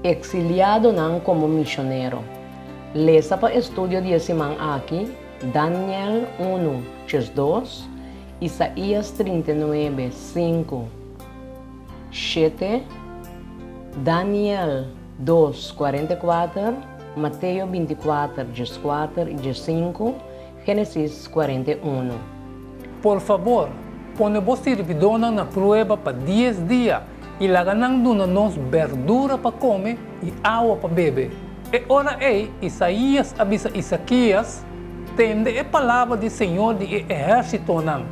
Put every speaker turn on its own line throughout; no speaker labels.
Eksiliadonan komo mishonero. Lesa pa estudio di e siman aki, Daniel unu, 12, Isaías 39, 5, 7, Daniel 2, 44, Mateo 24, 14 i 15, Génesis 41.
Por fabor, pone bo sirbidónan na prueba pa dies dia i laga nan duna nos bèrdura pa kome i awa pa bebe. E ora ei Isaías a bisa Isakias, Tende e palabra di señor di e ehérsitonan,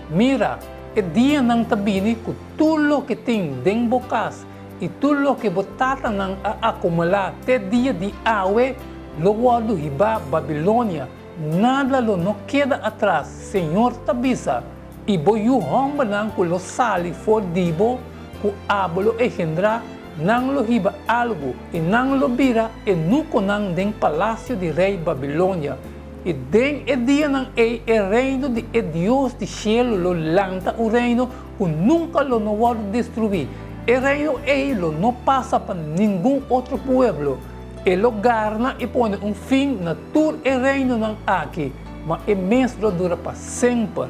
Mira, e dianan ta bini ku tur loke tin den bo kas i tur loke bo tatanan a akumulá te dia di awe lo wòrdu hibá Babilonia, nada lo no keda atras, señor ta bisa, i bo yu hòmbernan ku lo sali for di bo, ku abo lo engendrá, nan lo hiba algu, i nan lo bira enukonan den palasio di rei Babilonia. I den e dianan ei e reino di e Dios di shelu lo lanta un reino ku nunka lo no wòrdu destruí. E reino ei lo no pasa pa ningun otro pueblo. E lo garna i pone un fin na tur e reinonan aki, ma e mes lo dura pa semper.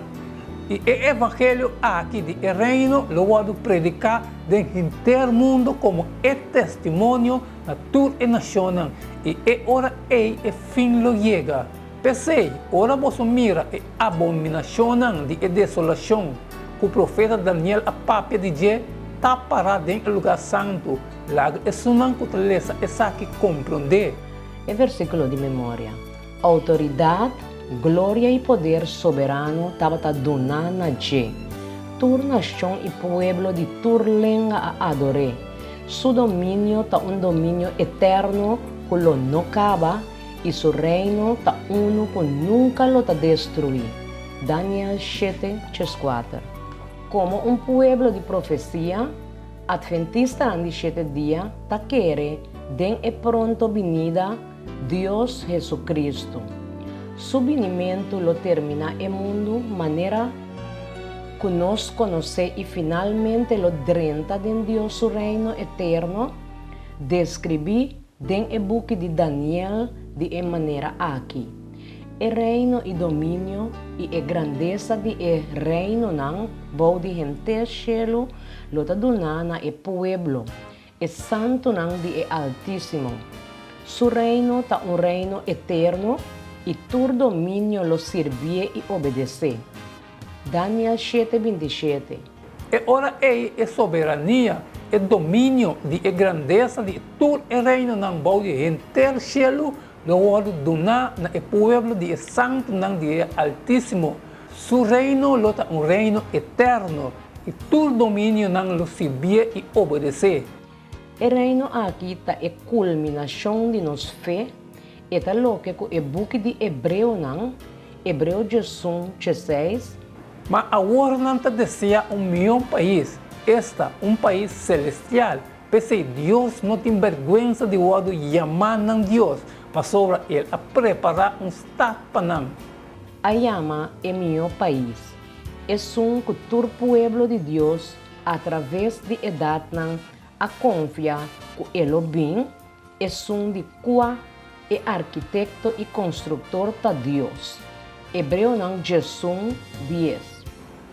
I e evangelio aki di e reino lo wòrdu prediká den henter mundu komo e testimonio na tur e nashonnan, i e ora ei e fin lo yega. P'esei, ora boso mira e abominashonnan di e desolashon ku profeta Daniel a papia di dje ta pará den e lugá santu, laga esunnan ku ta lesa esaki komprondé.
E versíkulo di memoria, Outoridat, gloria i poder soberano tabata duná na dje. Tur nashon i pueblo di tur lenga a ador'é. Su dominio ta un dominio eterno ku lo no kaba i su reino ta unu ku nunka lo ta destruí. Daniel shete, 4. Komo un pueblo di profesia, Atventistanan di shete dia ta kere den e pronto binida Dios Hesu-Kristu. Su binimentu lo terminá e mundu manera ku nos konosé i finalmente lo drenta den Dios su Reino eterno, deskribí den e buki di Daniel di e manera aki, E reino i dominio i e grandesa di e reinonan bou di henter shelu lo ta duná na e pueblo, e santunan di e Altísimo. Su reino ta un reino eterno i tur dominio lo sirbié i obedesé. Daniel shete 27.
E ora ei e soberania, e dominio di e grandesa di tur e reinonan bou di henter shelu lo wòrdu duná na e pueblo di e santunan di e Altísimo. Su reino lo ta un reino eterno, i tur dominionan lo sirbié i obedesé.
E reino aki ta e kulminashon di nos fe, e ta loke ku e buki di Hebreonan, Hebreo 11, 16,
Ma awor nan ta deseá un mihó pais, esta, un pais selestial. P'esei Dios no tin bèrgwensa di wòrdu yamá nan Dios, pasobra El a prepará un stat pa nan.
A yama e mihó pais, esun ku tur pueblo di Dios atraves di edatnan a konfia ku e lo bin, esun di kua e arkitekto i konstruktor ta Dios. Hebreonan 11, 10.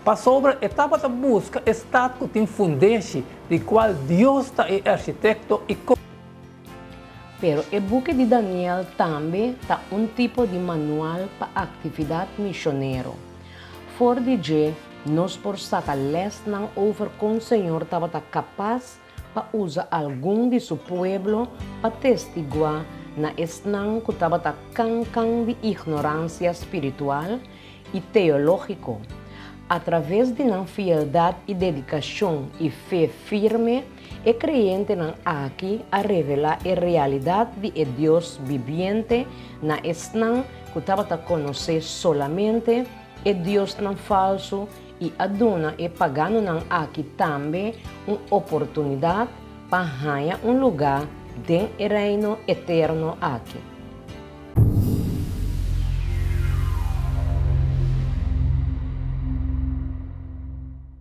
Pasobra e tabata buska e stat ku tin fundeshi, di kual Dios ta e arkitekto i.
Pero e buki di Daniel tambe ta un tipo di manual pa aktividat mishonero. For di dje nos por saka lèsnan over kon Señor tabata kapas pa usa algun di su pueblo pa testiguá na esnan ku tabata kankan di ignoransia spiritual i teológiko. Atraves di nan fieldat i dedikashon i fe firme, e kreyentenan aki a revelá e realidat di e Dios bibiente na esnan ku tabata konosé solamente e diosnan falsu i a duna e paganonan aki tambe un oportunidat pa haña un lugá den e Reino eterno aki.